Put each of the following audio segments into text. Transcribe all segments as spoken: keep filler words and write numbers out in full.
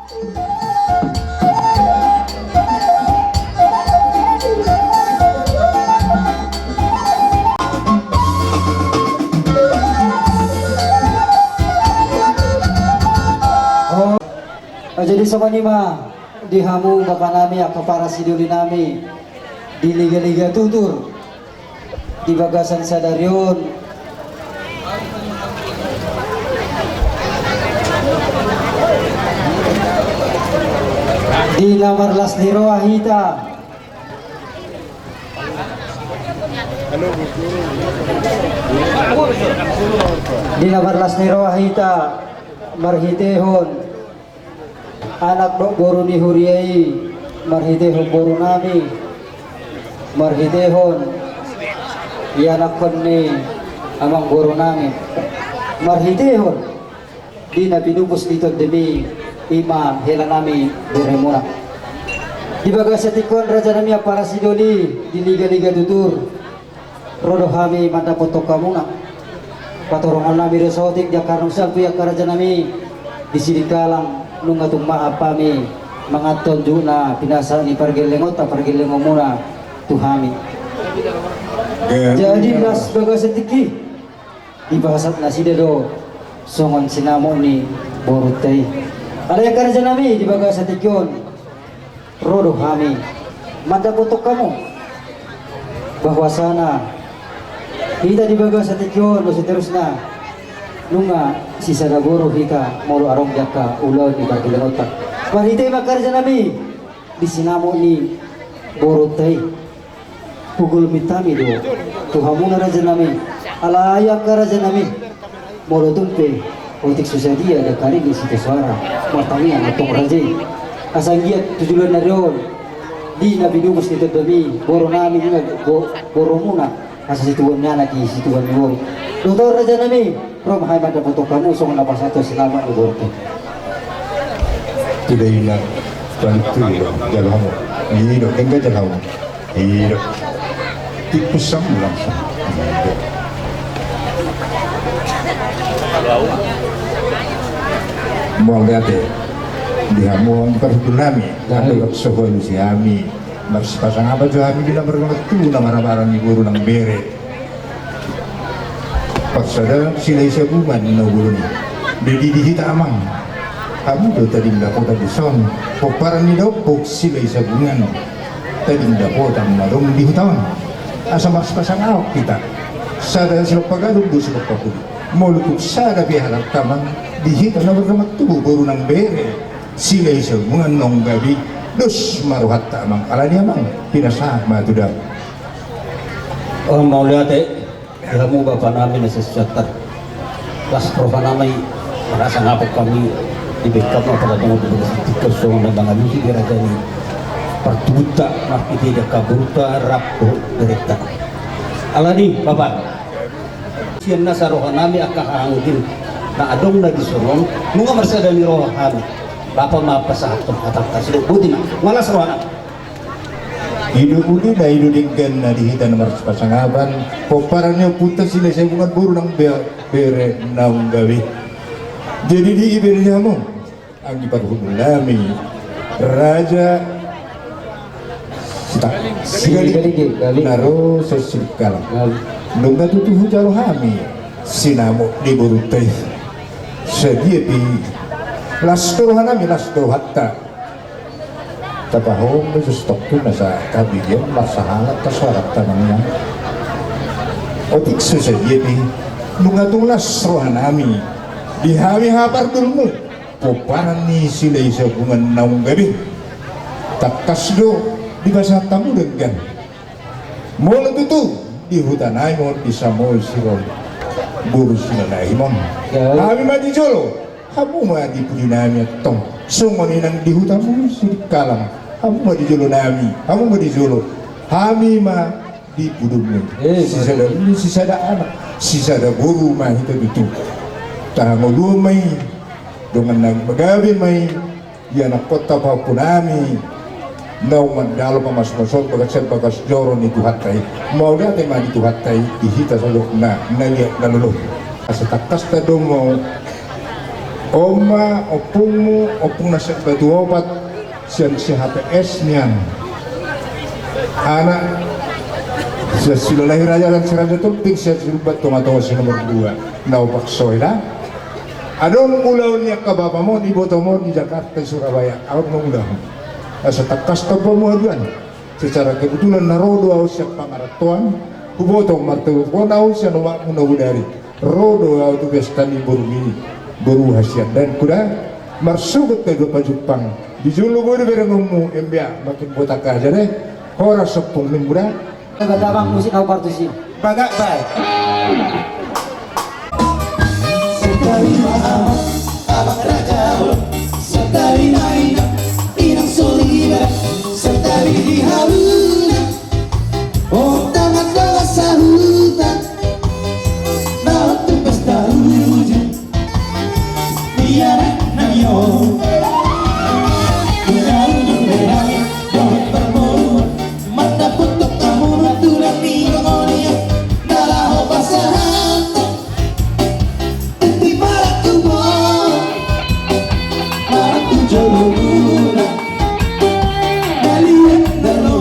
Oh, jadi songon i ma di hamu bapa nami, angka parasidoli nami di Liga-liga Tutur. Di bagasan sadari on, di na marlas ni roha hita, di na marlas ni roha hita marhitehon anak dohot boru ni huria i, marhitehon boru nami, marhitehon ianakhon ni amangboru nami, marhitehon di na pinupus ni tondimi, i ma hela nami beremuna. Di bagasan tingki on raja nami, angka parasidoli di Liga-liga Tutur, ro do hami mandapothon hamuna. Patorongon nami do saotik di angka na salpu i, angka raja nami, di Sidikalang, nunga tung mahap hami manganhon juguk na pinasahat ni pargellengonta, pargellengonmuna tu hami. Jadi las bagasan tingki, dipasahat nasida do songon sinamot ni borunta i. Alai angka raja nami, di bagasan tingki on, ro do hami mandapothon hamu bahwasana hita di bagasan tingki on dohot seterusna nunga sisada boru hita molo adong di angka ulaon ni pargellengonta. Marhite ma angka raja nami di sinamot ni borunta i. Hugol mintami do tu hamuna raja nami. Alai angka raja nami, molo tung pe otik so sadia dangka ringin sitio soara, martangiang ma tong raja i. Asa anggiat tu joloan ni ari on, di na pinupus ni tondimi, boru nami nunga bo-, borumuna, asa situbuan ni anak i situbuan ni boru. Dohot on raja nami, ro ma hami mandapothon hamu songon na pasahathon sinamot ni borunta i. Tidak ingat, tentu jalo hamu. Ido, engga jalo hamu. Ido. Tikus sam langsung. Ido. Mauliate. Di hamu angka parhundul nami, lalu sohon si hami. Marsipasangapan jo hami di na marnontu na marabara ni boru nang bere. Parsada Silahisabungan na ugolon i. Jadi di hita amang, hamu do tading dapotan dison, pomparan ni daompung Silahisabungan, tading dapotan na adong di huta on. Asa marsipasangap hita. Sada silompa gadung, dua silompa pudi. Molo tung sada pe halak amang di hita na marnontu boru nang bere Silahisabungan naung gabe, dos ma rohanta amang. Alani amang, pinasahat ma tu damang. Oh, mauliate. Di hamu bapa nami na sasusatta, las roha nami, marasangap hami dibahen hamu, apala adong di bagasan tingki on songon na mangalusi di raja ni partubuanta, marhite di angka borunta rap dohot berenta. Alani bapa, sian nasa roha nami angka hahanggina na adong na dison on, nunga marsada ni roha hami. Bapa ma pasahathon hatanta, sidok boti ma, nunga las roha nami. Ido uli na ido denggan na di hita na marsipasangapan, pomparan ni ompunta Silahisabungan boru nang be-, bere naung gabe. Jadi di ibere ni hamu, anggi parhundul nami, raja Sita-, Sigalingging, Sigalingging, gabe. Na ro sian Sidikalang. Gabe. Nunga tutu hujalo hami sinamot ni borunta i. Sadia pe las do roha nami, las do rohanta. Tapahohom do so tong tu nasa kabidian marsahalat ta soaranta mangiang. Otik so sadia pe, nunga tung las roha nami di hami haha parhundulmu, pomparan ni Silahisabungan naung gabe. Tangkas do dipasahat hamu denggan. Molo tutu di huta nami on, di Samosir on, boru Sinalahi ma on. Ya. Hami ma di jolo, hamu ma di pudi nami antong. Songon i nang di hutamu Sidikalang, hamu ma di jolo nami, hamu ma di jolo. Hami ma di pudimuna. Eh, sisada uli, sisada anak, sisada boru ma hita tutu. Tahangoduon ma i, dongan na gabe ma i. Ianakhonta pahompu nami naung mandalom hamasmason bagas sian bagas joro ni Tuhanta i. Mauliate ma di Tuhanta i di hita saluhutna na liat na lolo. Asa tangkas tadok ma On ma ompungmu, ompung na sian Batu Opat, sian si H P S nian. Anak sian Silalahi Raja dan si Raja Tomping, sian Silumban Tonga Tonga si nomor dua. Na hupaksoi da. Adong ulaon ni angka bapam on, ibotom on di Jakarta, di Surabaya. Adong ulaon. Asa tangkas tamba haduan. Secara kebetulan na ro do ahu sian pangarantoan, huboto martonggo-tonggo ahu sian omakmu na bodari. Ro do ahu tu pesta ni borumi, boru hasiandaanku da. Marsogot haduan pajumpang. Di jolo boi do berengonmu, embia makin botak aja deh. Horas ompung ni mura. Baga damang musik na hupartusi. Baga bae. Santabi ma amang, amang raja, santabi ma inang, inang soripada, santabi di hamuna. Onta mandok sahuta, na tu pesta uju. Ia na nio. Ia na nio. Dohot parboruon, mandapothon hamu tulang ni hangoluan, na laho pasahathon. Titi marangkup, marangkup jolomuna. Balian dalo.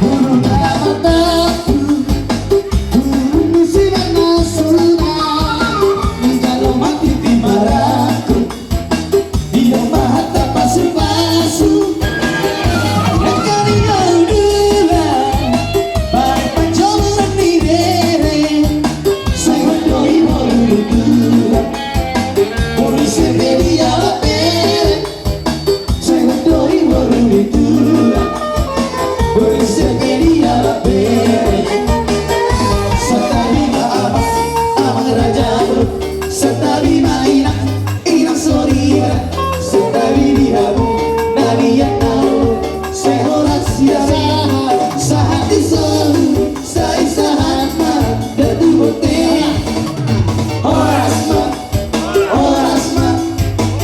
Bulu na mataku, bulu ni siman na suna. Nidalo ma titi marangkup. Ia ma hata pasu-pasu. Nangkari audula. Bae panjomuran ni rere. Sai hot do i boru ni tulang. Boru i sere di ala pere. Sai hot do i boru ni tulang. Boru i sere di ala pere. Santabi ma amang, amang raja. Santabi ma inang, inang soripada. Santabi di hamu na nian na olo. Sai horas ia ma, sahat di solu, sai sahat ma datu bontean. Horas ma, horas ma,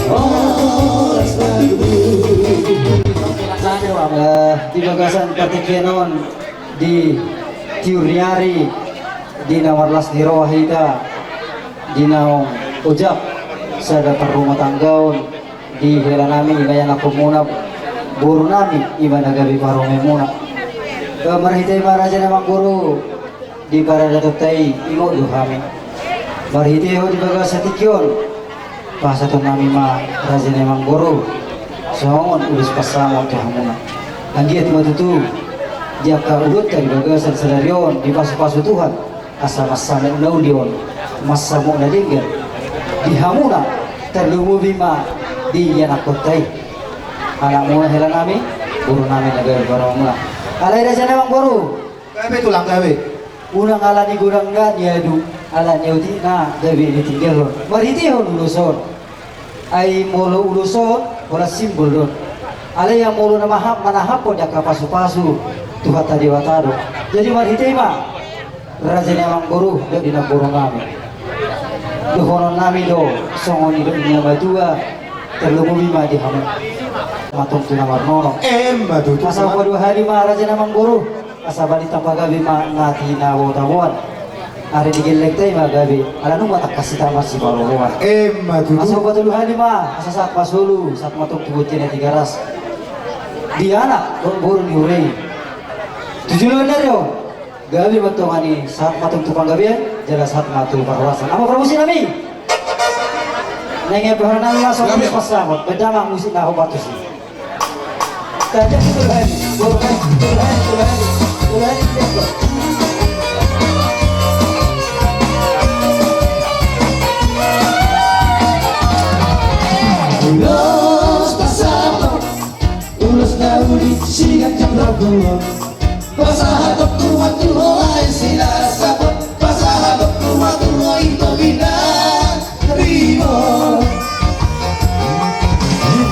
horas ma tutu. Eh, di bagasan partingkian on, di tiur ni ari, di na marlas ni roha hita, di naung ojak sada parrumatanggaon, di hela nami i ma ianakhonmuna, boru nami i ma na gabe parumaenmuna. Eh, marhite i ma raja ni amangboru, di paradatonta i, ingot do hami. Marhite ho di bagasan tingki on, pasahaton nami ma raja ni amangboru songon ulos pansamot tu hamuna. Anggiat ma tutu di angka ulaonta di bagasan sadari on dipasu-pasu Tuhan, asa mansamot na uli on, mansamot na denggan di hamuna, tarlumobi ma di ianakhonta i. Anakmuna hela nami, boru nami na gabe parumaenmuna. Alai raja ni amangboru, gabe tulang gabe. Unang ala ni godang na niadu, ala ni otik na gabe ditinggalhon. Marhitehon ulos on. Ai molo ulos on, holan simbol do on. Alai ia molo na maha-, manahaphon di angka pasu-pasu, Tuhanta Debata do. Jadi marhite i ma, raja ni amangboru, dohot di namboru nami. Dohonon nami do, songon nidok ni na matua, tarlumobi ma di hamu. Matong tu na marnono. Emma tutu. Asa paduahali ma raja ni amangboru. Asa balintang pagabe ma na tinabo-taboan. Ari ni gellengta i ma gabe, ala nunga tangkas hita marsiparoroan. Emma tutu. Asa patoluhali ma, asa sahat ma solu, sahat ma tong tu bontean Tigaras. Di anak, dohot boru ni huria i. Tu joloan ni ari on, gabe ma antong i sahat ma tong tu panggabean, jala sahat ma tu parhorasan. Amang parmusik nami. Naeng ia pe hona nami ma songon ulos pansamot, baen damang musik na hupartusi. Ulos pansamot, ulos na uli sian jam rap. Pasahatonku ma tu ho lae Silahisahon, pasahatonku ma tu ho Ito Pinaribot.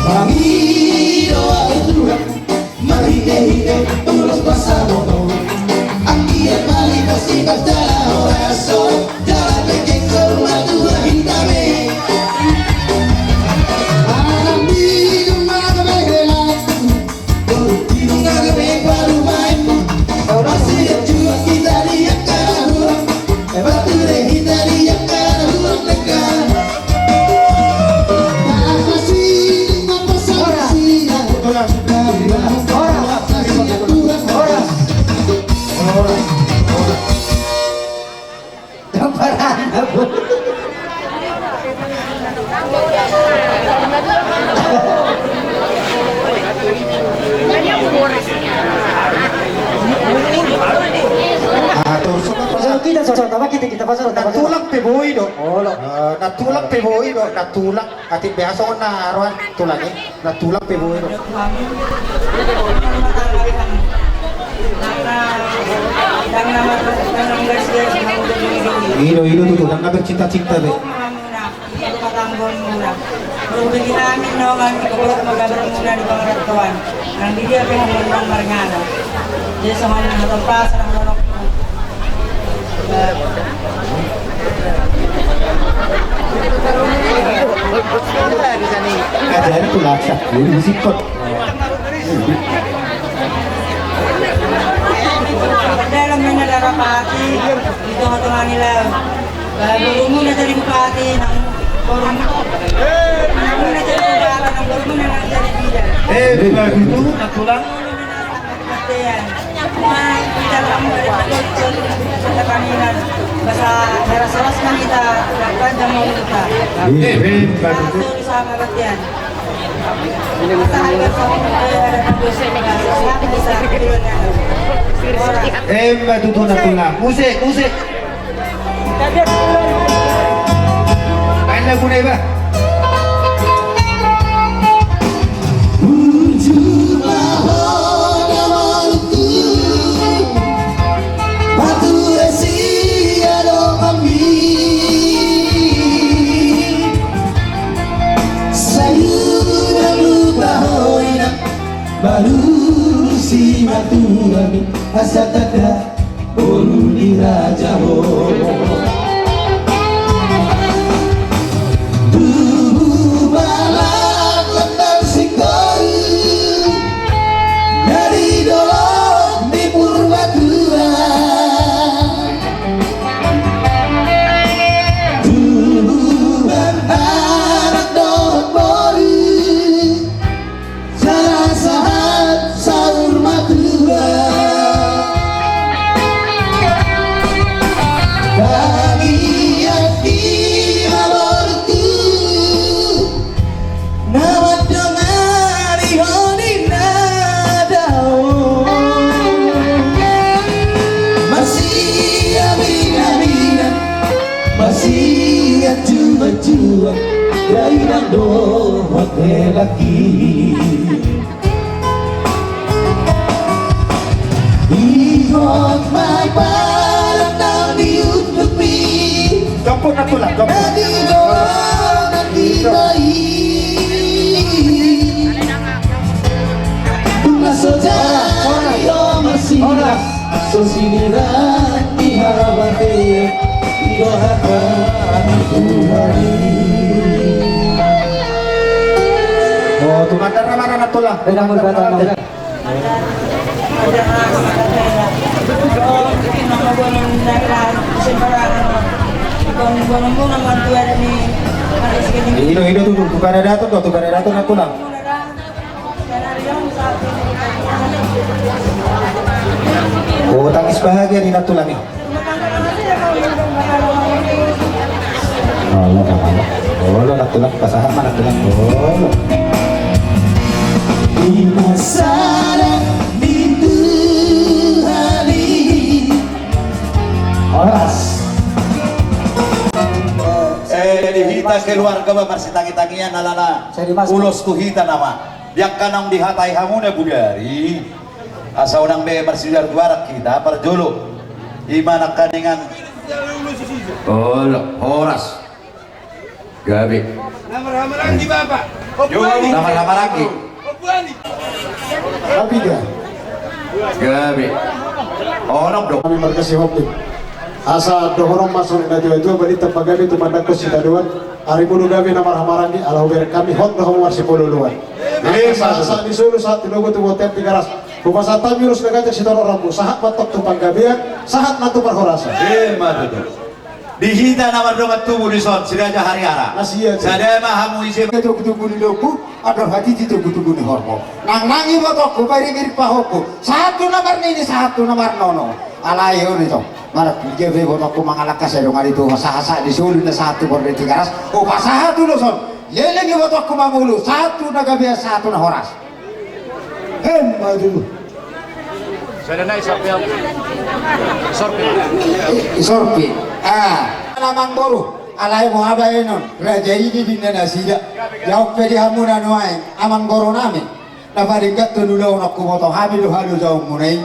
Pangidoan tu Tuhan, marhitehite ulos pansamot on. Anggiat ma lipas-lipas jala horas-horas, jala penggeng saur matua hita be. Alai di nunga gabe hela, di nunga gabe parumaenmu. Pasti jual hita di angka na hurang, eh, pasti jual hita di angka na hurang denggan. Tulang pe boi do, na tulang. Atik biasa on na roan tulang i, na tulang pe boi do. Ido, ido tutu, ndang na bercinta-cinta be. Di rumah tanggamuna. Molo hubege hami nongan di kobolok ma gabermuna di pangarantoan. Nang di dia pe hamu nang maringanan. Jadi songon hatopas nang monok. Ajari tu laksak dulu, sipet. Dalam mana darapati di tonga-tonga ni laut. Borumuna jadi bupati, nang borum-, anakmuna jadi bupati, nang borumuna nang jadi bidan. Eh, bagus tu, natulang. Artian. Nah, kita kamu ada takut, takaninan. Bahasa horas-horas kan kita lakukan sama kita. Eh, eh, bagus tu. Satu sama artian. Masa harga sama, eh, ada takut. Siapa bisa? Emma tutu natulang. Musik, musik. Baen laguna iba. Bujur ma ho na marungkil, pature sian donganmi. Sai unang lupa ho inang, baru si matua mi asa tanda. Boru ni raja ho. Tubu balak lendang singkoru, na di dolok ni Purbatua. Tubu anak dohot boru. Jala sahat saur matua. Tangiangki ma borungku, na mandongani ho ninna dao. Marsiaminaminan, marsianjuanjuan, dainang dohot helangki. Ihot ma i parak na di undukmi. Jomput na tulang, jomput. Na di goanan hita i. Tung na so jadi ho marsilang, so sinirang ni habatean, didoakan Tuhan i. Oh, tumandar ma na tulang. Tumandar ma na tulang. Ido, ido, tu, tu, tu paradaton do, tu paradaton na tulang. Oh, tangis bahagia ni na tulang i. Olo, olo. Olo, na tulang, pasahat ma na tulang. Olo. Di masa ni Tuhan i. Horas. Eh, di hita keluarga ba marsitangi-tangian alana ulos tu hita nama. Di angka naung dihatai hamu na bodari. Asa unang be marsijuar-juaran hita parjolo. Ima nangkaningan. Olo, horas. Gabe. Na marhamaranggi, Bapak. Opuani. Na marhamaranggi. Opuani. Gabe. Onok do. Kami marga Sihombing. Asa dohonon ma songon na tua-tua, balintang ma gabe tumandangkon sitadoan. Arimu do gabe na marhamaranggi, ala hubereng hami hot do hamu marsipaluluan. Eh, sahat-sahat ni solu, sahat tu dogu, tu bontean Tigaras. Hupasahat hami ulos na ganjang sitorop rambu, sahat ma antong tu panggabean, sahat ma tu parhorasan. Eh, ima tutu. Di hita na mardongan tubu dison, si Raja Hariara. Sada ma hamu ise. Tubu-tubu ni lombu, andor hatiti tubu-tubu ni horbo. Nang nang ibotongku, bairing-iring pahompu. Sahat tu na marnini, sahat tu na marnono. Alai on i tong. Marpinggan be ibotongku mangalangka sai dongan i tu, sahat-sahat ni solu na sahat tu bontean Tigaras. Hupasahat ulos on. Leleng ibotongku mangolu, sahat tu na gabe, sahat tu na horas. Hem, maju. Sada nai sorpi. Sorpi. Sorpi. Ah, amangboru. Alai boha baenon, raja i di ninna nasida. Jaob pe di hamu na nuaeng, amang boru nami. Na paringgaton ulaon on huboto hami do halojaonmuna i.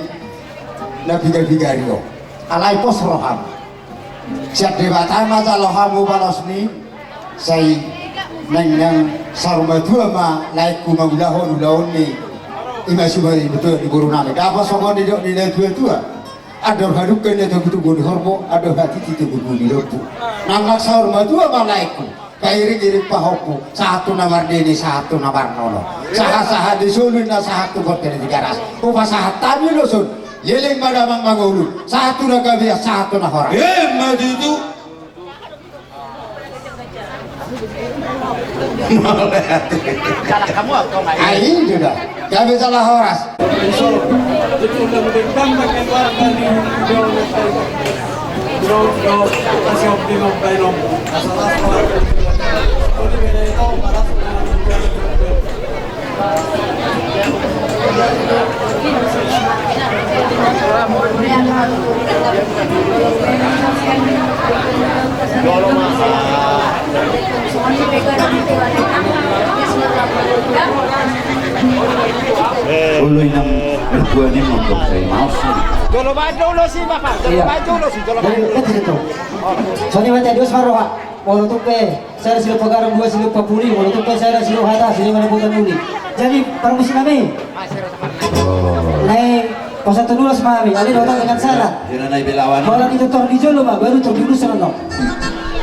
Na piga-piga ari on. Alai pos roham. Sian Debata ma jalo hamu balos ni. Sai naeng nang saur matua ma laengku mangulahon ulaon ni. I ma suba i betul di boru nami. Dapot songon nidok ni natua-tua. Andor hadungka na togu-togu ni horbo, andor hatiti togu-togu ni lombu. Nang saur matua ma laengku, pairing-iring pahompu, sahat tu na mardini, sahat tu na marnono. Sahat-sahat ni solu inna, sahat tu bontean ni Tigaras. Hupasahat hami do son, leleng ma damang mangolu, sahat tu na gabe, sahat tu na horas. Emma tutu. Ai, sudah. Gabe jala horas. Olo inang mertua ni, mangkok sai maos. Jolo baen do ulos i, Bapak. Jolo baen do ulos i, jolo baen. Jadi, kan situ. Songon i ma, tadi dos marroha. Molo tung pe sada silompa garam, dua silompa puli, molo tung pe sada silompa hata, silompa na botan uli. Jadi, parmusik nami. Naeng pasahat ulos ma hami, alai dohot dengan syarat. Molo di tor di jolo ma, baru tor di ulos annon.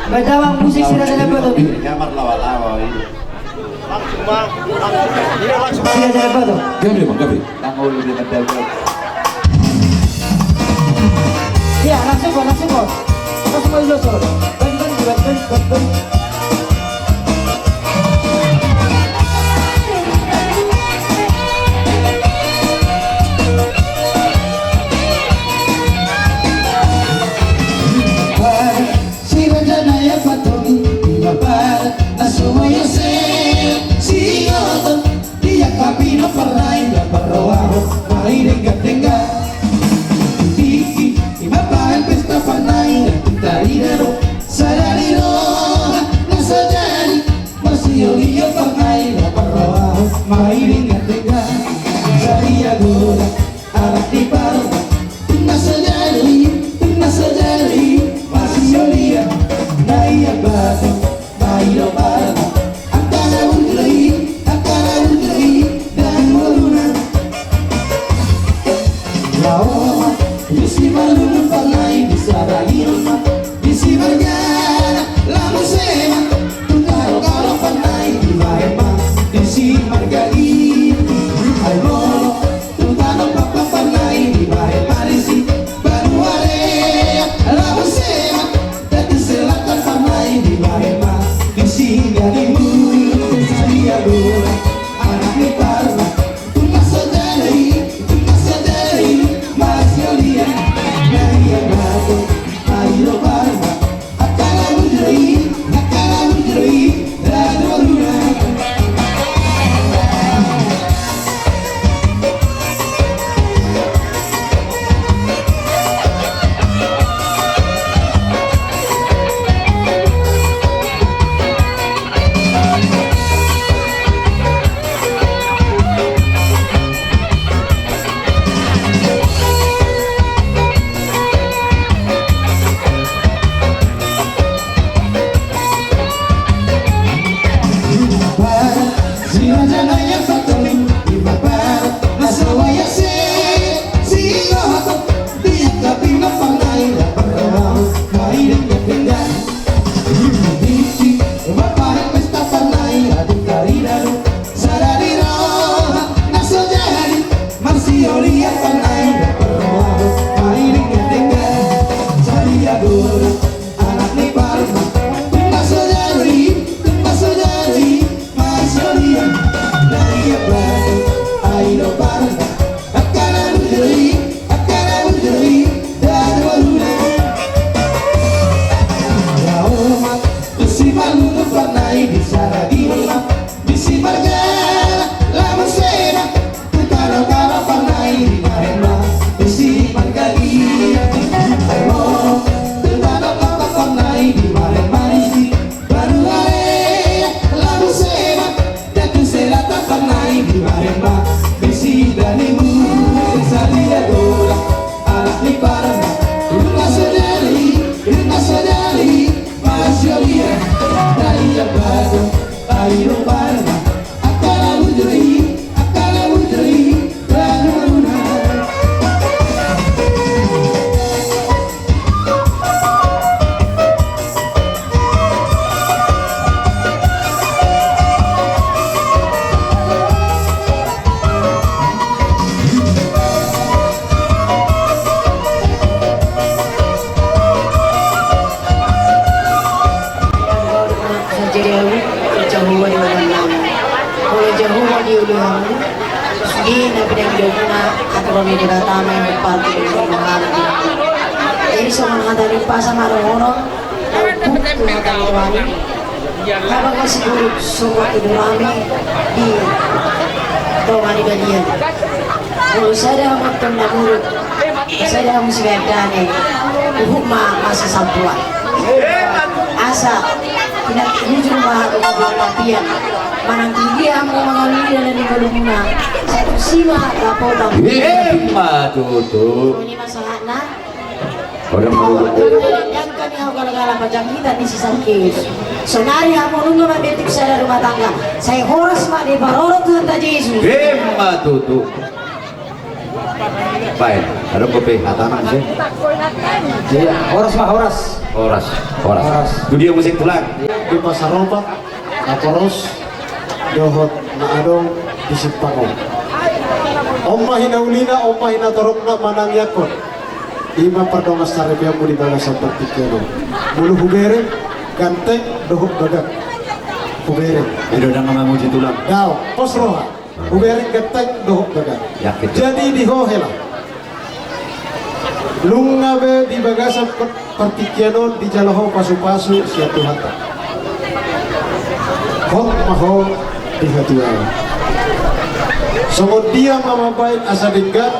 Baen damang musik si Raja Nabaton. Ia marlawa-lawa, iya. Si Raja Nabaton. Gabe, Bang, gabe. Iya, langsung, Bang, langsung, Bang. Langsung, Bang, langsung. Bang, Bang, Bang, Bang, Bang, Bang. Si Raja Nabaton i, ima pada na so maosi, si oto. Ia tapi na parnai na parrohahon ma i denggan-denggan. Tingki ima baen pesta parnai na tarida do sadari roha na so jadi. Marsioli ia parnai na parrohahon ma i denggan-denggan. Sadia godang anak ni parma, na so jadi, na so jadi. Marsioli ia na ia batu. Bailo parma, angka na bujur i, angka na bujur i, dan boruna. Laho ma disi marlungun parnai, disi margana, disi margana, laho sema. Tungkaro-karo parnai dibaen ma disi margana. Ai molo tungkaro papa parnai dibaen ma disi. Baru are laho sema. Jadi selatan parnai dibaen ma disi. Jadi mulu sadia godang anak ni parma. Tuna sadari, tuna sadari, masih lihat. Dari yang batu, ayo parma. Akala bujur i, akala bujur i, dan boruna. Di bahen ma, di sida ni mu, sadi dagola, anak ni parma, rumah sadari, rumah sadari, masiolia, dari abado, dari parma, akala bujuri, akala bujuri, bangunai. Jadi au, Jahowa di ulaon nami. Molo Jahowa di ulaon nami, sude na pinangido muna, atur ni Debata ma i, parti di ulaon nami. Jadi songon hata ni umpasa ma dohonon, na umpuk tu hata ni roha ni. Haba nga siburuk songon tu durami di tonga ni balian. Molo sada hamu antong na muruk, sada hamu sigaet dane, uhum ma masa sampuan. Asa, pinangido muna ma hata ni Debata, manang di dia hamu mangalului dalan ni ngolumuna, sai tusi ma dapotan. Ima tutu. Songon i ma sahatna. Horas ma. Dang hami hau galgala panjang hita ni si Sakeus. Sonari hamu nunga mambentuk sada rumah tangga. Sai horas ma diparorot Tuhanta Jesus. Ima tutu. Baen, adong dope hata nang ise? Iya, horas ma, horas. Horas, horas. Horas. Tu dia muse tulang? Di Pasar Opat, na poros, dohot na adong di simpang on. On ma hinaulina, on ma hinatorokna manang iangkon. Ima pardongansaripeonmu di bagasan partingkian on. Molo hubereng, ganteng, dohot bagak. Hubereng. Ido dang mamuji tulang. Dao, pos roha. Hubereng, ganteng, dohot bagak. Yakin. Jadi di ho hela. Nunga be di bagasan par-, partingkian on dijalo ho pasu-pasu sian Tuhanta. Hot ma ho di hatuaon. Songon dia ma mambaen asa denggan,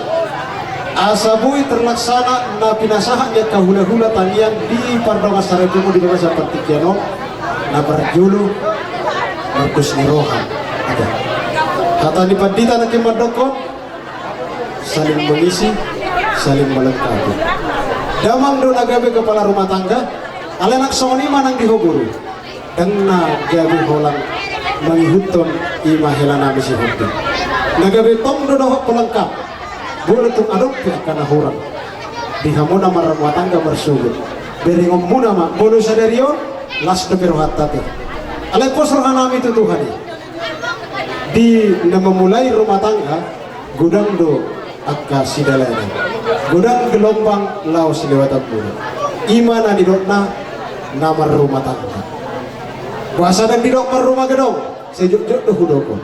asa boi terlaksana na pinasahat ni angka hula-hula tangiang di pardongansaripeonmu di bagasan partingkian on, na parjolo mardos ni roha. Ada. Hata ni pandita nangkin mandokkon, saling mengisi, saling melengkapi. Damang do na gabe kepala rumah tangga, alai nang songon i ma nang di ho boru. Dang na gabe holan mangihuthon ima hela nami si Hombing. Na gabe tong do dohot pelengkap. Molo tung adong pe angka na hurang di hamu na marrumah tangga marsogot, berengonmuna ma, molo sadari on las dope rohanta pe. Alai pos roha nami tu Tuhan i. Di na memulai rumah tangga, godang do angka sidalanan, godang gelombang laho silewatan muna. Ima na nidokna na marrumah tangga. Boasa dang didok marrumah gedong? Sai jotjot do hudok on.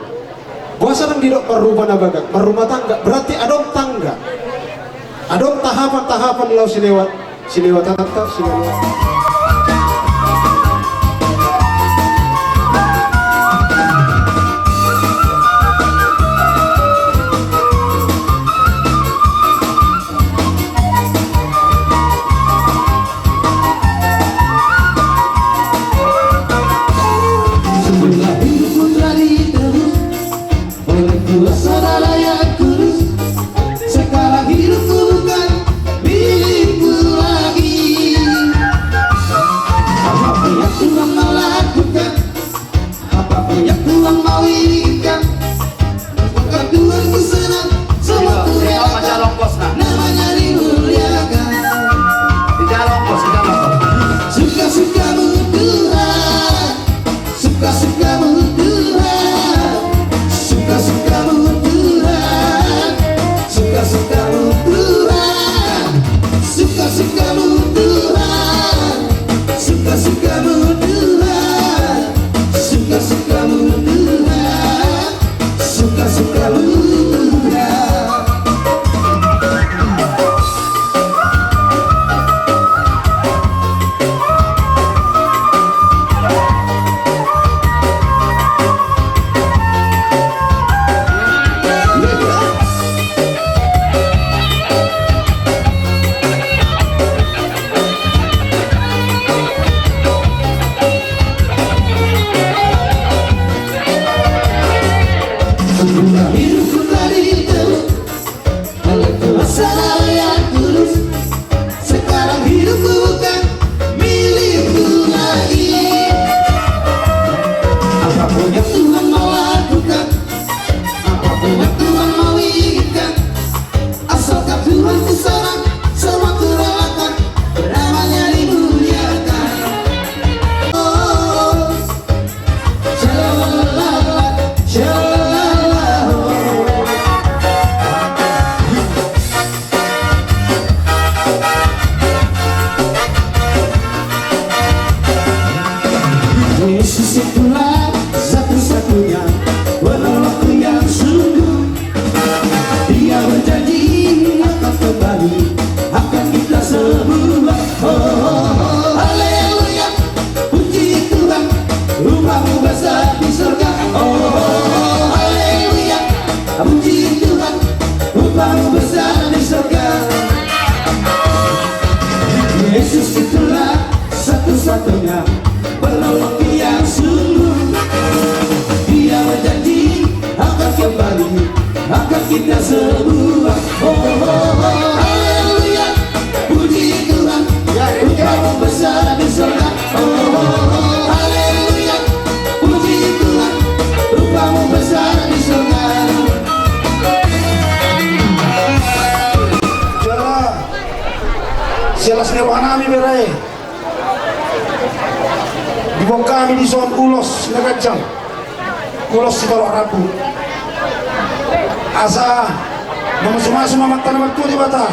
Boasa dang didok marrumah na bagak, marrumah tangga? Berarti adong tangga. Adong tahapan-tahapan laho silewat, silewatanta, silewat. Semula hidupku telah ditebus oleh kuasa darah yang kudus. Sekarang hidupku bukan milikku lagi. Puji Tuhan, upah-Mu besar di sorga. Yesus itulah satu-satunya penolong yang sungguh. Dia berjanji akan kembali, akan kita semua. Oh, oh, oh, oh, haleluya. Puji Tuhan, upah-Mu besar di sorga. Oh, oh, oh, oh, haleluya. Puji Tuhan, upah-Mu besar di sorga. Jala, sian las ni roha nami bere. Diboan hami dison ulos na ganjang. Ulos sitorop rambu. Asa mamasu-masu ma amanta na martua Debata.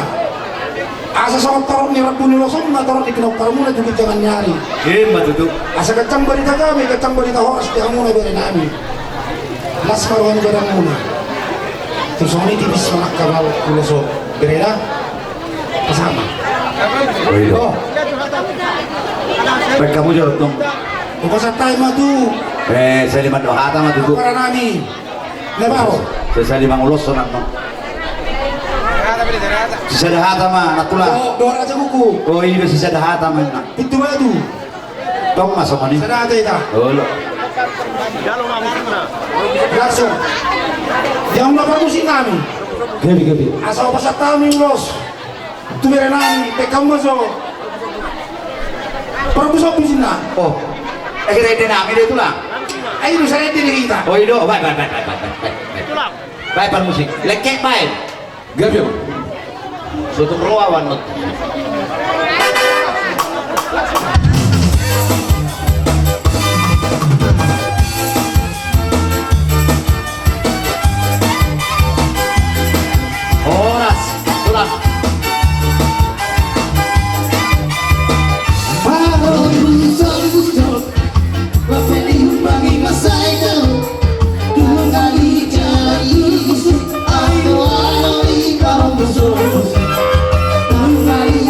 Asa songon torop ni rambu ni ulos on ma torop ni pinomparmuna tu ginjangan ni ari. Ima tutu. Asa ganjang barita gabe, ganjang barita horas di hamuna bere nami. Las ma roha ni badanmuna. Tung songon i tipis ma angka ulos on. Bere da. Pasahat ma. Oi do. Oh. Baen hamu jolo tong. Hupasahat hami ma tu. Eh, sahali mandok hata ma tutu. Para nami. Na baru. Sahali mangulos sonang no. Sisada hata ma, na tulang. Oh, do raja kuku. Oh, i do sisada hata ma. Pintu batu. Tong ma songon i. Sada hata hita. Olo. Langsung. Dia mula parmusik nami. Gabe, gabe. Asa hupasahat hami ulos. Tu bere nami, pekam boso. Parmusik musik na. Oh. Ege rende nami do tulang. Ai do sada rende di hita. Oh, i do. Baen, baen, baen. Baen parmusik. Lengket baen. Gabe ma. Sotung roa wan not. Horas, tulang. Baru sambut jok, bapak diumpangi masa itu. Tunggal i jala i gusu, ai do ala i baru gusu. Tunggal i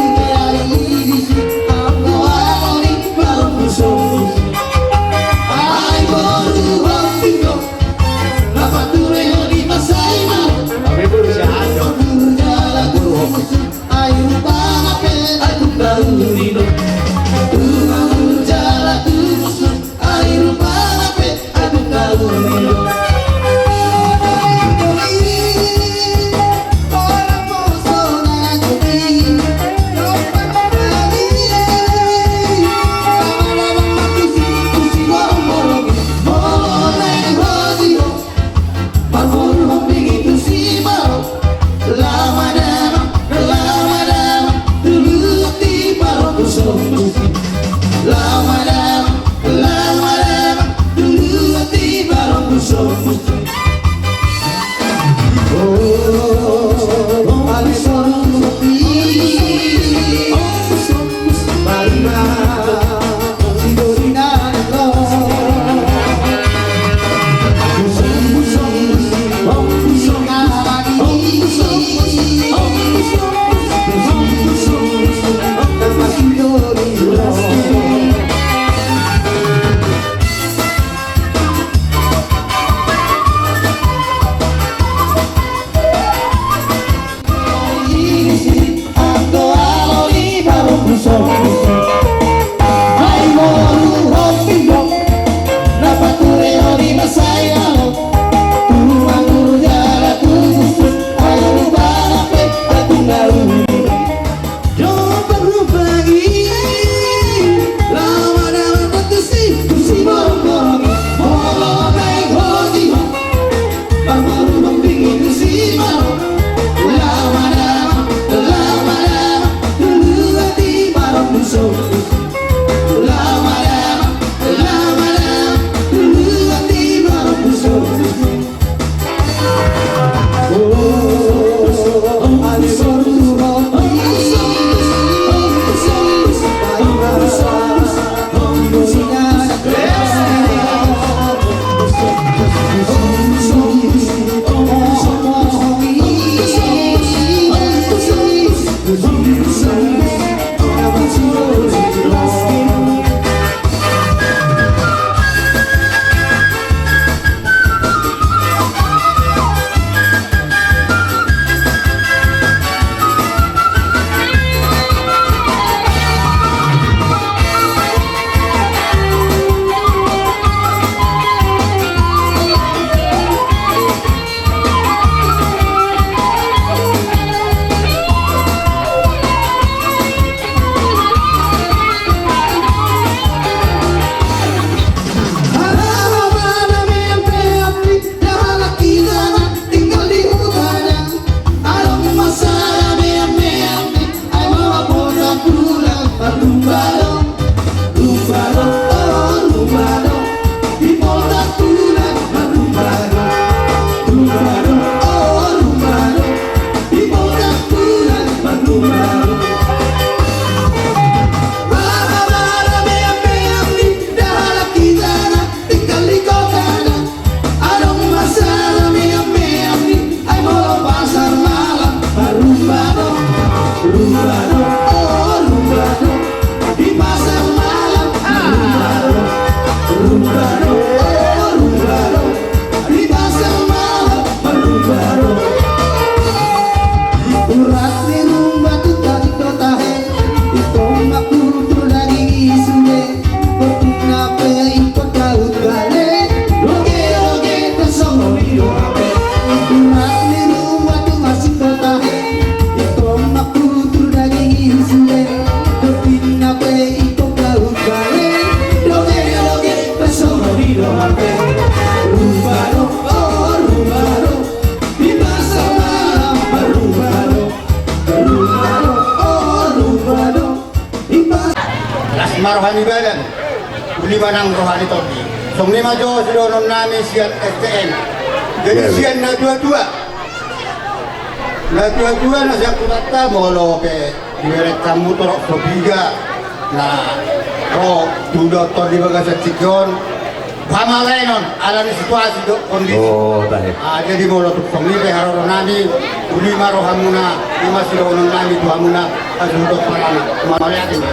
Ni badan, uli manang roha ni tondi. Songon i ma jo sidohonon nami sian S T M. Jadi sian na tua-tua, na tua-tua na sian hutanta, molo pe dibereng hamu torop so piga na ro tu dohot tondi bagasan tingki on, pamalaenon ala ni situasi dohot kondisi. Jadi molo tung songon i pe haroro nami, uli ma rohamuna, i ma sidohonon nami tu hamuna. Aduh, dok parana. Mauliate ma.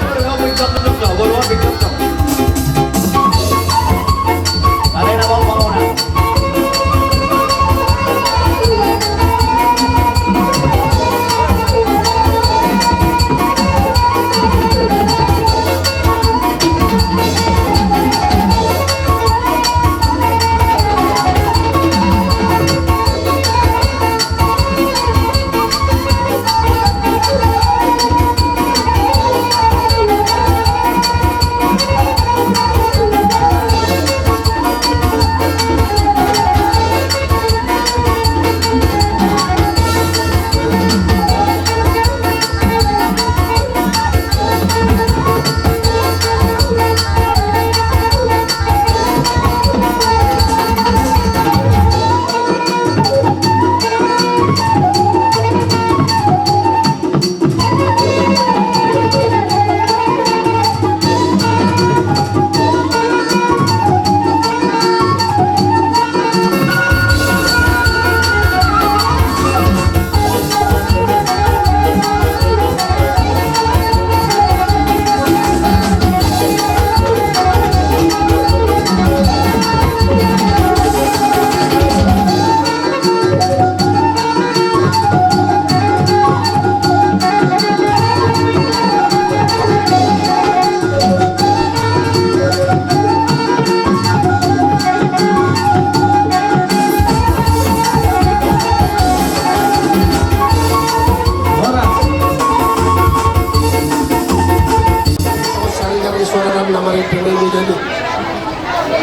Saringan ni suara na marende na i jadi.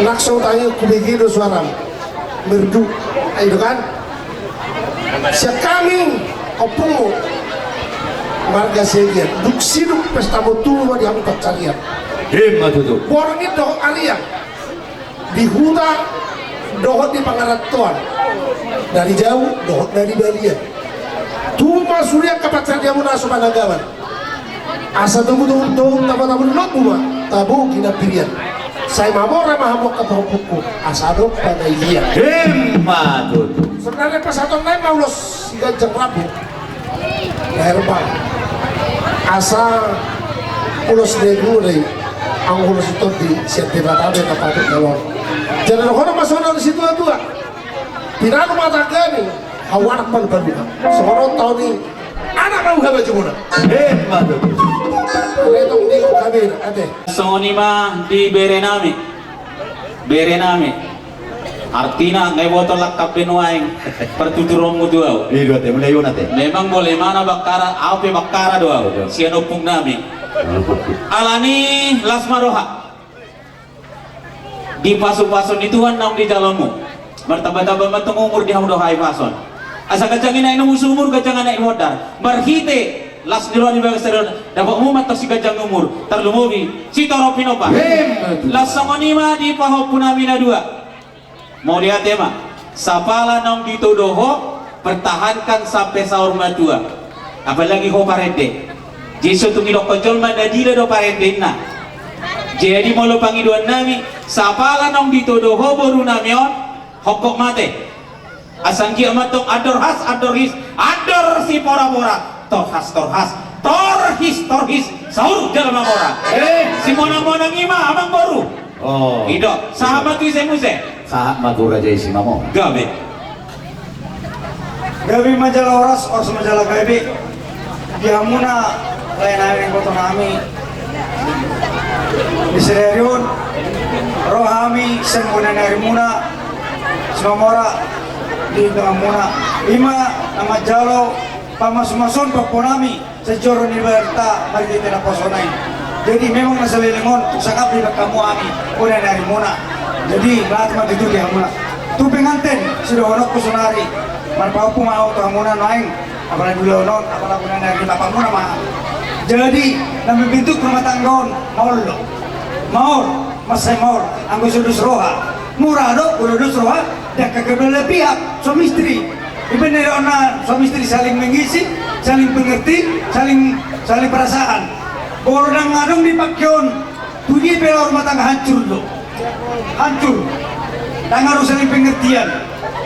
Nang so tangi kubege do suaram. Merdu. Ai do kan? Sian hami ompungmu marga Siagian, dung sidung pesta, tubu ma di hamu pansarian. Ima tutu. Borngin dohot arian, di huta dohot di pangarantoan, dari jauh dohot dari balian. Tubu ma sude angka pansarianmuna so managawan. Asa tubu-tubu tabo-tabo ni lombu ma tabo ginambirian. Sai mamora ma hamu angka pahompuku asa adong panailean. Ima tutu. Sebenarna pasahaton nai ma ulos siganjang rambu. Herbal. Asa ulos daegu do i. Anggo ulos i tondi sian Debata do na patut na loas. Jadi dohonon ma songon na ni situa-tua. Pinangido ma tanggami, hau anak palu-palu. Songon on taon i. Anak ma uha bajumuna. Ima tutu. Letong di kabir ate. Songon i ma di bere nami. Bere nami. Artina nunga diboto langkap be nuaeng partuturonmu tu au. Memang boleh mana Bakkara, au pe Bakkara do au. Sian ompung nami. Alani las ma roha. Di pasu-pasu ni Tuhan naung dijalomu, martamba-tamba ma tong umur di hamu dohot hahipason. Asa ganjang i na inum, usu umur ganjang anak i modar. Marhite las ni roha di bagas sadari on, dapotmu ma tong siganjang umur, tarlumobi sitorop pinompar. Las songon i ma di pahompu nami na dua. Mauliate ma. Sapala naung ditodo ho, pertahankan sampe saur matua. Apalagi ho parende. Jadi so tung didokkon jolma na dila do parende inna. Jadi molo pangidoan nami, sapala naung ditodo ho boru nami on, hongkop mate. Asa anggiat ma tong andor has, andor his, andor sipora-pora, tor has, tor has, tor his, tor his, saur jala mamora. Eh, simonang-monang i ma amang boru. Oh. I do, sahat ma tu ise muse. Sahat ma tu raja i Simamora. Gabe. Gabe ma jala horas, horas ma jala gabe. Di hamuna lae nami, boto nami. Di sadari on ro hami sian bona ni arimuna Simamora di donganmuna. I ma na manjalo pamasu-masuon pahompu nami. Sejoro ni Debata marhite naposona i. Jadi memang na saleleng on tung sangkap dibahen hamu hami bona ni arimuna. Jadi mauliate ma tutu di hamuna. Tu penganten sidohononku sonari, marpahompu ma au tu hamuna nuaeng. Apala di ulaon on, apala bona ni ari bapakmuna ma. Jadi na membentuk rumah tangga on maol do. Maol, mansai maol, anggo so dos roha. Mura do, molo dos roha, dang kebelah pihak, suami istri. Ibaen na suami istri saling mengisi, saling mengerti, saling, saling perasaan. Molo dang adong di pangkeon, tu dia pe laho rumah tangga hancur do. Hancur. Dang adong saling pengertian.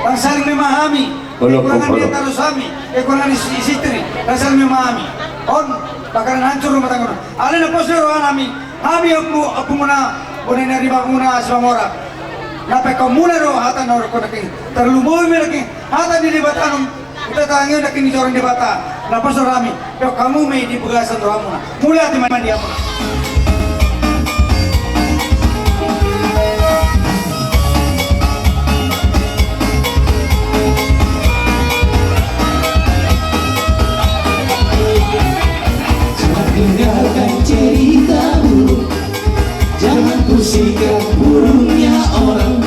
Dang saling memahami. Kekurangan dia taruh suami, kekurangan istri, dang saling memahami. On, bakalan hancur rumah tangga. Alai na pos do rohanami. Hami ompu, ompumuna, bona ni ari, ompumuna Simamora. Na pekon muna do hata na ro nangkin. Tarlumobi ma nangkin hata ni Debata, nunga tatangiangi nangkin ni joro ni Debata. Na pos do rohami, pekon hamu ma i di bagasan rohamuna. Mauliate ma di hamuna. Jangan dengarkan cerita burung, jangan pusingkan burungnya orang.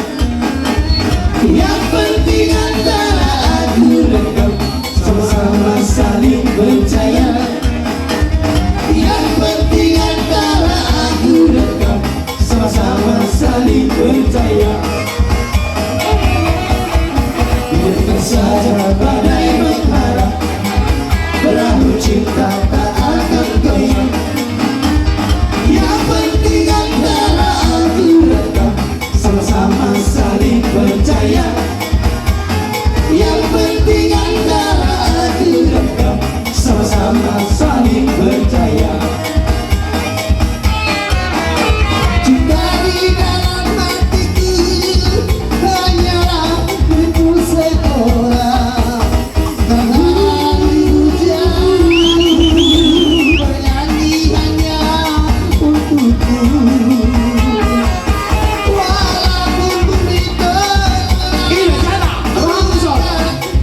Yang penting antara aku dan kau sama-sama saling percaya. Yang penting antara aku dan kau sama-sama saling percaya. Biarkan saja badai menghantam, perahu cinta tak akan goyang. Yang penting antara aku dan kau sama-sama saling percaya. Yang penting antara aku dan kau sama-sama saling percaya. Cinta di dalam hatiku hanyalah milikmu seorang. Matahari hujan bernyanyi hanya untukku. Walaupun bumi tenggelam,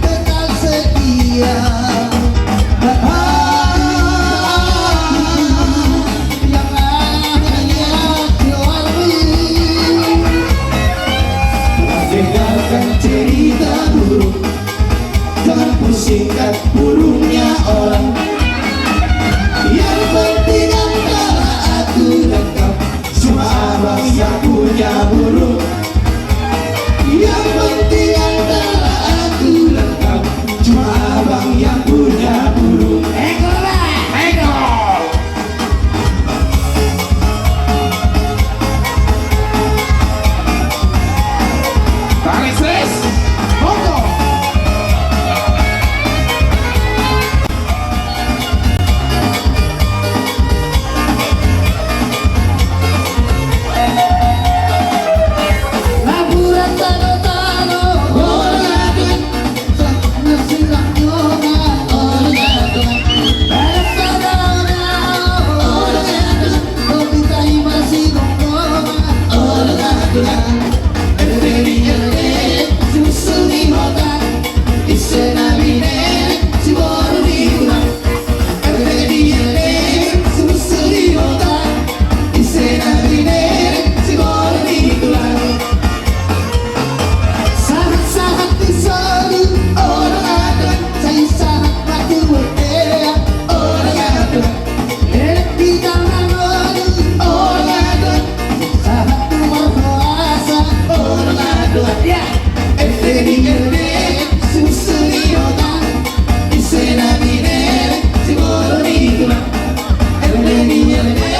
tetap setia. Yang hanya keluarga. Dengarkan cerita burung, jangan pusingkan burungnya orang. Yang penting antara aku dan kau, cuma abang yang punya burung. Yang penting antara aku dan kau, cuma abang yang punya burung. Eko, Eko. Tarik ses. Monggo. Sahat-sahat di solu, olo ngadong, sai sahat ma tu bontean, olo ngadong. Elek hita mangolu, olo ngadong, sahat tu marhoasa, olo ngadong. Ya. Ende ni ende, susu ni hota, ise na bine, si boru ni tulang. Ende ni ende,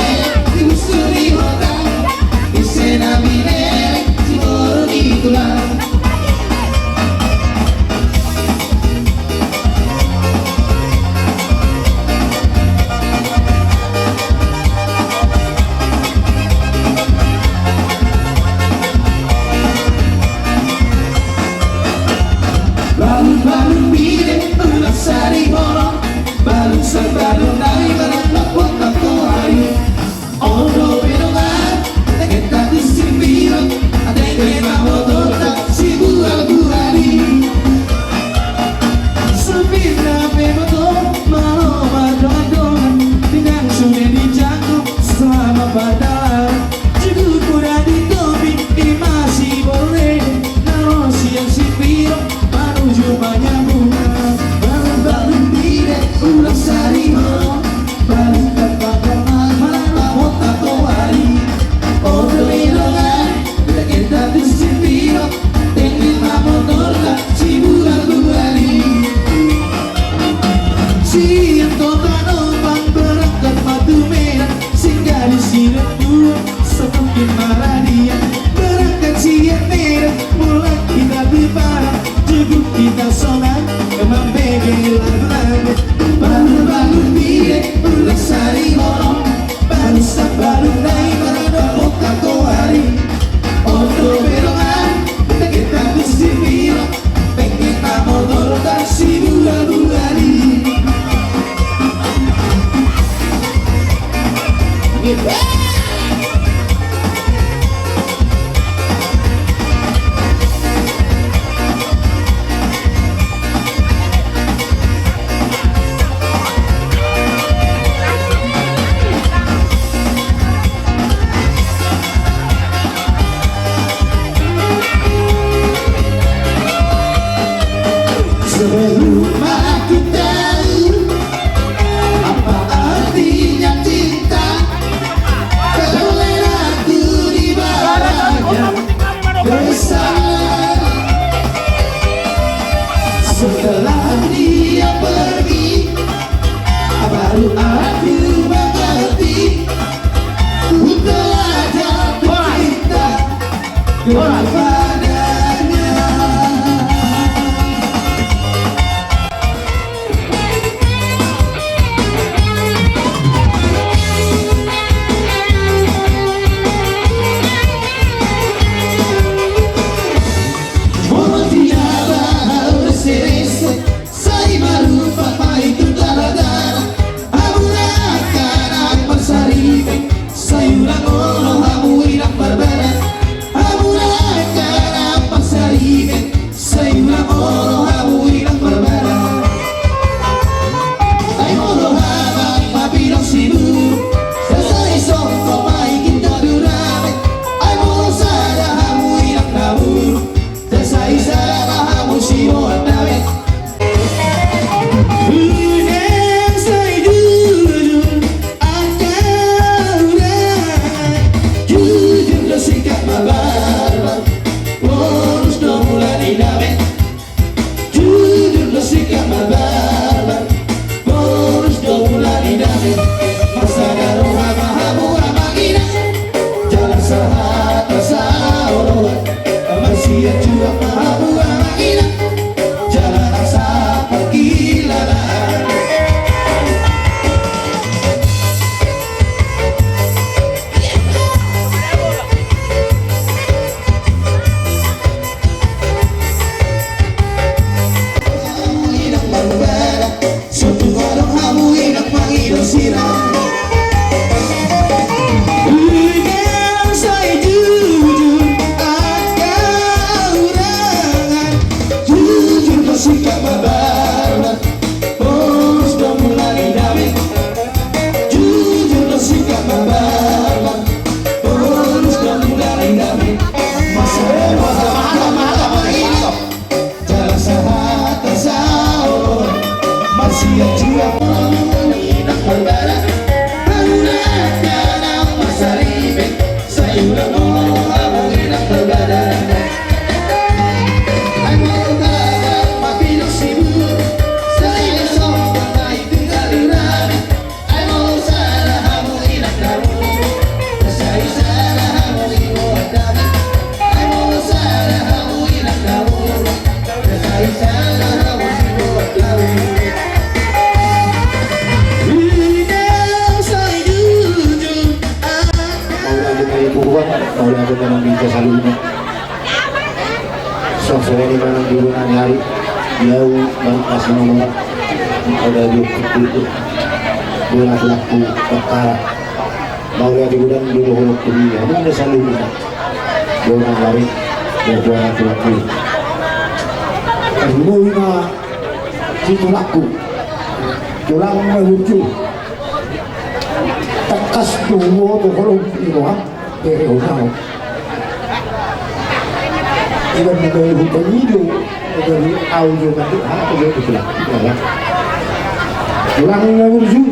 susu ni hota, ise na bine, si boru ni tulang. Balun-balun bine, balun sari horo, balun sari balun nai, balun lapot lapot ari. Ondo pe dongan, dengke tatu si piro, dengke ma motota si bual buali. Sopirna pe motor, malo mardongan-dongan, pinggan sude dijangkon, selama pardalan. Cukup mudah di topi, ima si bore, naro sian si piro, manuju Panyabunan. Balun-balun bine, ulang sari horo. Sonang mambege lagu-lagu, balur-balur nide, ulas ari horong, balu sambalu nai, marado otak koari. Ondo berongan, tegeta kusir miro, pengen mamodorkan si bula-bula ni. Sebelum aku tahu apa artinya cinta, kau letakku di bawahnya besar. Setelah dia pergi, baru aku mengerti, ku telah jatuh cinta kepadanya. Molo tidak bahau rese-rese, sai marumpak ma i tu dalan-dalan. Hamu angka na marsaripe, sai unang olo hamu inang marbana. Hamu angka na marsaripe, sai unang olo hamu inang marbana. Ai molo habang mapilok si buru, sai songgop ma i ginjang ni rame. Ai molo sada hamu inang na buru, sai sada ma hamu siboan dame. Unang sai jujur angka udangan, jujur do sikap mabarbar, bonus do mula ni dame. Jujur do sikap mabarbar, bonus do mula ni dame. Marsada roha ma hamu amang inang, jala sahat ma saoloan. Marsianjuang ma hamu amang inang, jala rasa parkilalaan. Hamu inang marbana, sotung adong hamu inang mangido sirang. Unang sai jujur angka udangan, jujur do sikap mabarbar, bonus do mula ni dame. Jujur do sikap mabarbar, bonus do mula ni dame. Marsada roha ma hamu amang inang, jala sahat ma saoloan. Marsianjuang ma hamu amang inang marbana. Hamu angka na marsaripe, sai unang olo hamu inang marbana. Ai molo habang mapilok si buru, sai songgop ma i ginjang ni rame. Ai molo sada hamu inang na buru, sai sada hamu siboan dame. Ai molo sada hamu inang na buru, sai sada hamu siboan dame. Unang sai jujur. Mauliate ma di Tuhan, mauliate ma di hita saluhutna. Songon i ma nang di bona ni ari, di au marpas na mora. Au da di hutku, bona tulangku Bahtara. Mauliate godang do dohononku di hamuna saluhutna, bona ni ari, bona tulangku. Boi ma di tulangku, tulang ma burju. Tangkas do huboto holong ni roham, bere ho ma ho. Iba na boi hupangido, dari au jo mandok hata jo di tulang. Tulang ma burju.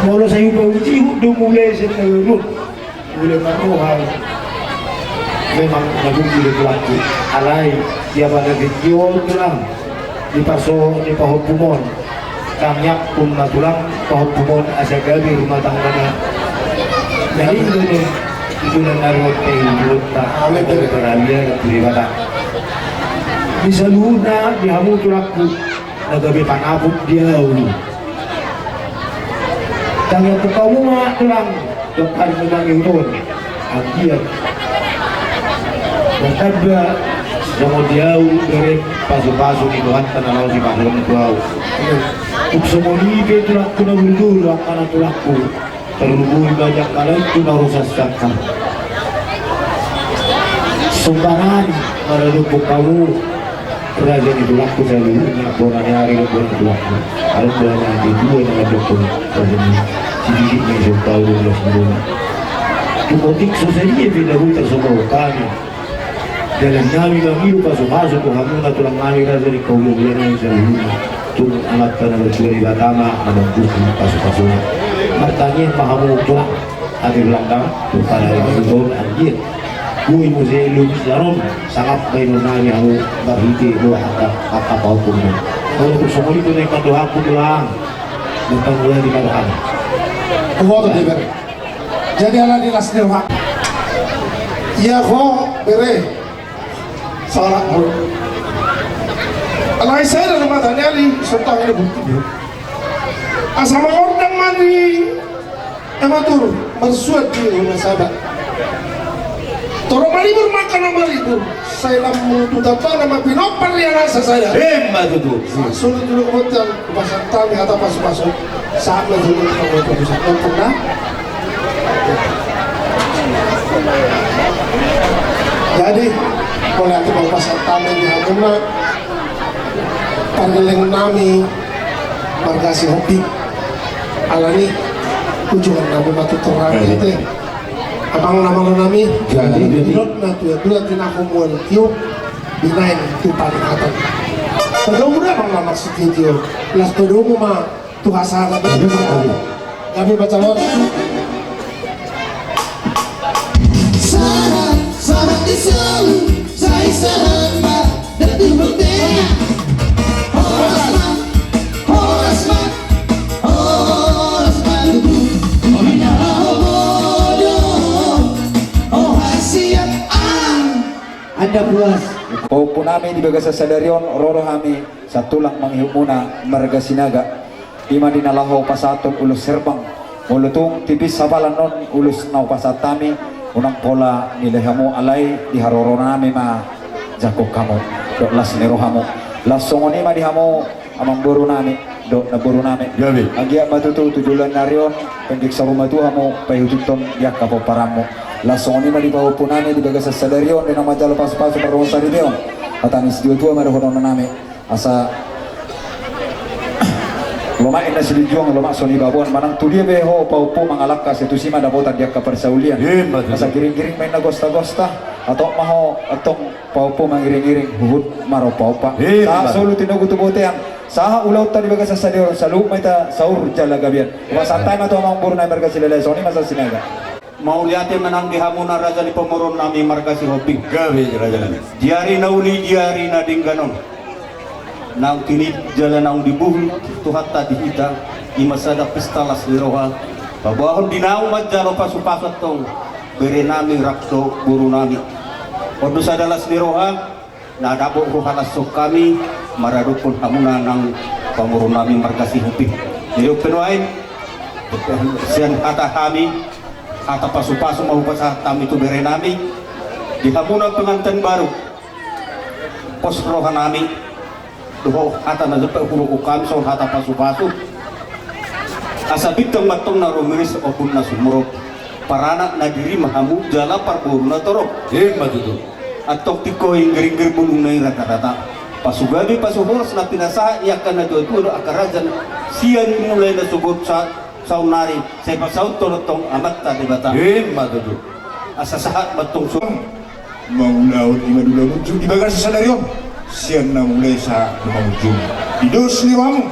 Molo sai hupaujihon do mule sian na boi. Mule marroha. Memang na boi do tulangku. Alai, di abana tingki on tulang, di parsohot ni pahompum on. Tangiangkon ma tulang pahompum on asa gabe rumah tanggana. Jadi, ini. Tulang na ro pe i, tulang ta. Amen. Tulang ta, amen. Di saluhutna di hamu tulangku na gabe panaput di ahu. Tangiangkon hamu ma tulang, dohot ari na mangihut on. Anggiat martamba songon di ahu, bere, pasupasu ni Tuhanta na laho sipasupasu tu ahu. Tung songon i pe tulangku na murduru, angka na tulangku. Tarlumobi ma di angka lae tu na ro sian sangkar. Somba nami maradophon hamu raja ni tulangku saluhutna, bona ni ari dohot bona ni tulang. Alai bona ni tua na mandokhon raja ni sidikit ni somba ulos bona. Tung otik so sadia pe na boi tarsomba hami. Dalan nami mangido pasupasu tu hamu na tulang nami, raja ni hula-hula nami saluhutna. Tung Amanta na martua Debata ma na mambuhul pasupasuna. Martangiang ma hamu tulang, ate tulang nami, tung pala i ma tulang anggiat. Boi muse lobi sian on, sangap baenon nami hamu marhite dohot angka, angka pahompuna. Molo tung songon i pe na ingkon dohononku tulang. Mantong mulai di padohan. Kumoto di bere. Jadi ala ni las ni roha. Ia ho bere. Salah ho. Alai sada na mata ni ari sontang ada bukti. Asa mangordang ma ni amatur marsuat di rumah sahabat. Torop maribur mangkana maribur. Sai lam mutu tapa nama pinompar ia nasa sada. Emma tutu. Sulit dulu kemudian. Pasahat hami hata pasupasu. Saat menjadi ketua pusat. Jadi, mulai hati pasahat hami di hamuna. Pargeleng nami marga Sihombing. Alani ujungan nami matu terang. Jadi, abang nama lo nami. Jadi, jadi. Dot na tua-tua tinako mual tiup. Binaen tu paling atas. Pedomu da bang lamak si tio-tio. Las pedomu ma tu hasara. Gabe baca lot. Sahat, sahat di solu, sai sahat ma datu hotea. Horas ma, horas ma, horas ma tutu. Ominah ho bodo, ho hasiat ang. Anda puas? Pahompu nami di bagasan sadari on, ro do hami, satulang mangihutmuna marga Sinaga. Ima di na laho pasahathon ulos herbang. Molo tung tipis hapalan on ulos na hupasahat hami, unang pola nilai hamu alai di haroro nami ma jangkon hamu. Dohot las ni rohamu. Las songon i ma di hamu amangboru nami, dohot namboru nami. Gabe. Anggiat ma tutu tu joloan ni ari on, penggeng saur matua hamu, paihuthon di angka pomparanmu. Las songon i ma di pahompu nami di bagasan sadari on, di na manjalo pasupasu mardohot saripeon. Hata ni situatua ma dohonon nami. Asa lomak inna silinjuang, lomak so nibaboan, manang tu dia pe ho pahompu mangalangka, sai tusi ma dapotan di angka parsaulian. Emma tutu. Asa giring-giring ma inna gosta-gosta, atau ma ho antong pahompu mangiring-iring huhut marompa-ompa. Emma. Sahat solu tinogu tu bontean, sahat ulaonta di bagasan sadari on, saluhut ma hita saur jala gabean. Hupasahat hami ma tu amangboru nami marga Silalahi, songon i ma sian Sinaga. Mauliate ma nang di hamuna raja ni pamoruon nami marga Sihombing. Gabe raja nami. Di ari na uli, di ari na denggan on, naung tinip jala naung dibuhul Tuhanta di hita, ima sada pesta las ni roha, paboahon di naung manjalo pasupasu antong bere nami rap dohot boru nami. On do sada las ni roha, na dapot huhalashon hami maradophon hamuna nang pamoruon nami marga Sihombing. Jadi on pe nuaeng, sian hata hami, hata pasupasu ma hupasahat hami tu bere nami, di hamuna pengantin baru, pos roha nami, dohot hata na jumpa hudokhon hami songon hata pasupasu. Asa bintang ma antong na rumiris, ombun na sumorop, paranak na diri ma hamu jala parboru na torop. Emma tutu. Antong tingko inggiringgir bulung na i rata-rata, pasugami pasuhoras na pinasahat ni angka na tua-tua dohot angka raja sian mulai na sogot sa-, saonnari, sai pasaut tolong tong Amanta Debata. Emma tutu. Asa sahat ma antong so- Mangulahon i ma dula munjung di bagasan sadari on, sian na mulai sahat na mangujung. Di dos ni rohamu.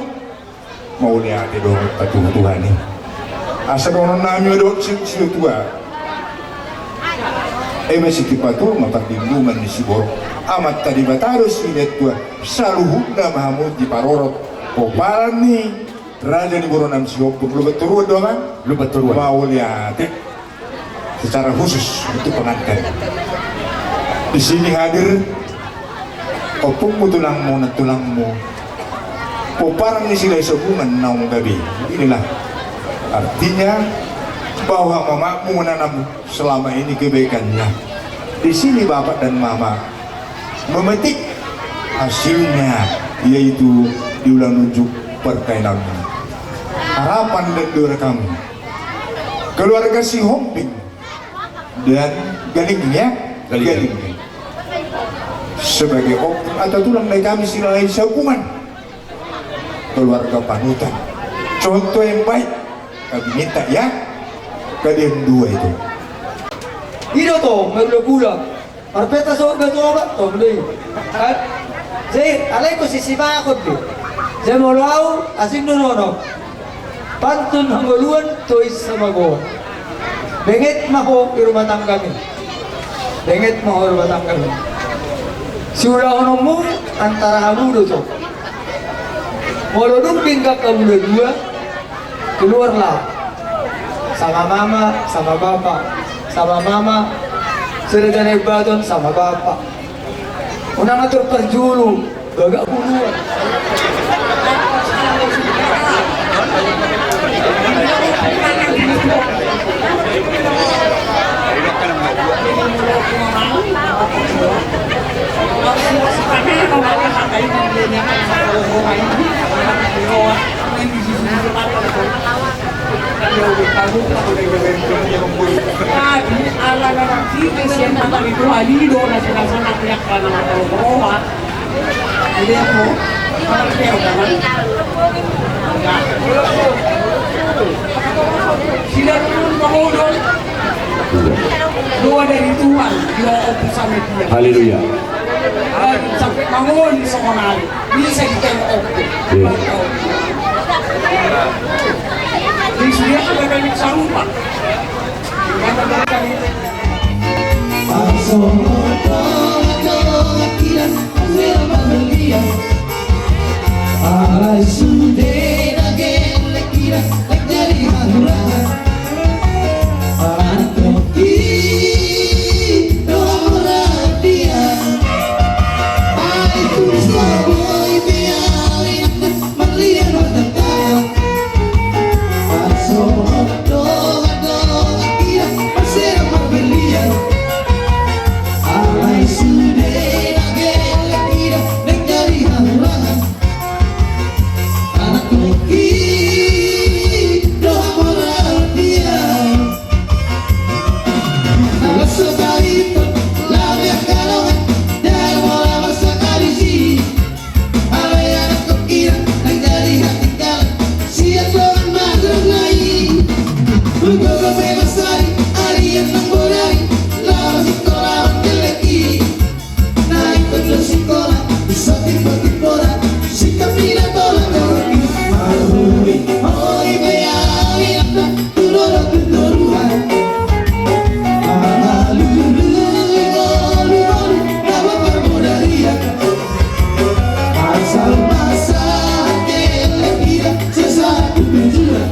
Mauliate dohot patuhu Tuhan i. Asa dohonon nami ma dohot si, situatua. Eme sitipa tolu ma pardinduman ni siborok. Amanta Debata do silean tua. Saluhutna ma hamu diparorot. Pomparan ni raja ni boru nami Sihombing. Lumban toruan do, amang? Lumban toruan. Mauliate. secara khusus untuk pengantin. Di sini hadir ompungmu, tulangmu, nantulangmu, pomparan ni Silahi Sabungan naung gabe. Inilah artinya bahwa mamakmu menanam selama ini kebaikannya. Di sini bapak dan mama memetik hasilnya, yaitu di ulaon unjuk parkainanmu. Harapan dan doa kami, keluarga Sihombing dan Galinggi, ya? Galinggi. Galinggi. Sebagai ompung atau tulang dari kami Silahi Sabungan, keluarga panutan, contoh yang baik kami minta, ya, kalian dua itu. I do tong, marula-ula. Marpeta so batu obat tong do i. Kan? Jadi alai ingkon sisipakhon do i. Jadi molo au, asing do nono. Pantun hangoluan, tois hamagoan. Benget ma ho di rumah tanggami. Benget ma ho di rumah tanggami. Siulahononmu antara hamu do tong. Molo dung denggan hamu na dua, keluarlah sama mama, sama bapa, sama mama, sirajana Imbaton sama bapa. Unang atur parjolo, bagak huluan. Jadi ala na nang sipes yang mata itu halido na sila sana tiak kana mata roha. Jadi aku, kalau dia udah kan. Sila turun pangudon. Doa dari Tuhan, dia ompung sama dia. Haleluya. Ala sampai bangun di sekolah. Bisa diterima ompung. Iya. Di sini ada banyak sarupa. Alai sude na gellek hira, na jadi hahurangan. Antong i do hamu radia. Ai tulis na boi pe au inanta, marlian ma tantangan. Parsomot dongan-dongan hira, parsera marberlian. Alai sude na gellek hira, na jadi hahurangan. Antong i do hamu radia. Laos so tarito laho di angka dongan, dang molo masa kali si. Alai antong i do na jadi hatinggalan, sian dongan magodang na i. Gogo pe masari, ari an nang bonari, laho sikola on gellek i. Na ingkon do sikola, so timbo-timbona, singkop ni na tolap-tolap i. Marhuri, hori pe au inanta, tu dolok tu toruan. Mamalului ngolu-ngolu, na mamparmodarian. Asal masa gellek hira, sesa tu tujuan.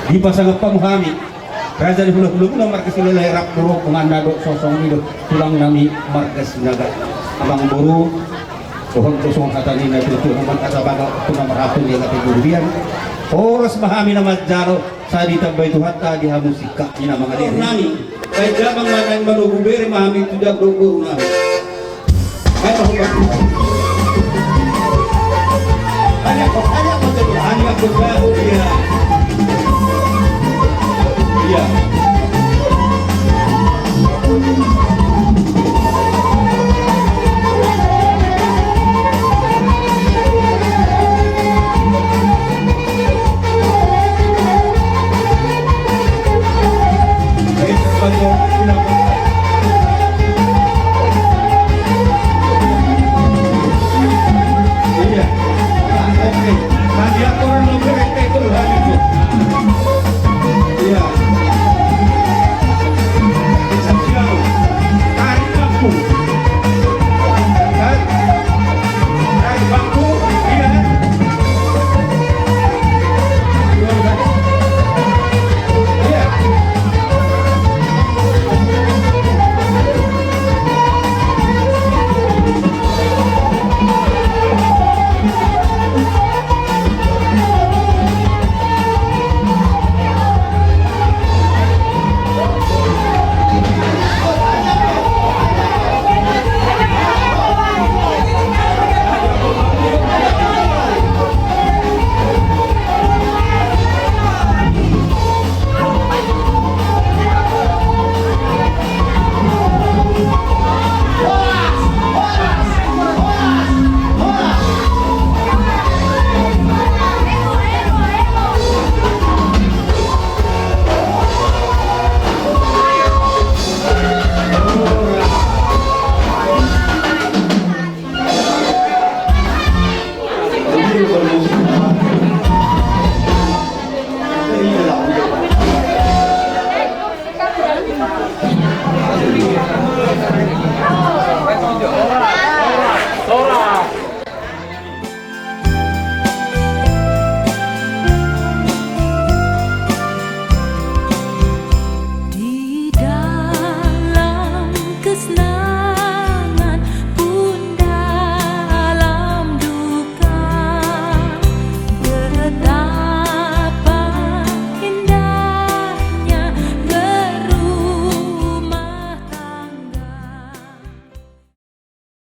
Dipasangap hamu hami raja ni hulahula muna marga Silahi, rap dohot rombonganna dohot songon i dohot tulang nami marga Sinaga. Amangboru, dohot do songon hata ni natuatua, nuaeng hata baga tu na marhapu ni hata di burubian. Horas ma hami na manjalo, sai ditambai Tuhanta di hamu singkat ni na mangalehon nami. Baen damang ma naeng manogu bere ma hami tu jabu dohot boru nami. Baen ma hobak. Hanya kok, hanya kok, hanya kok, hanya kok, iya.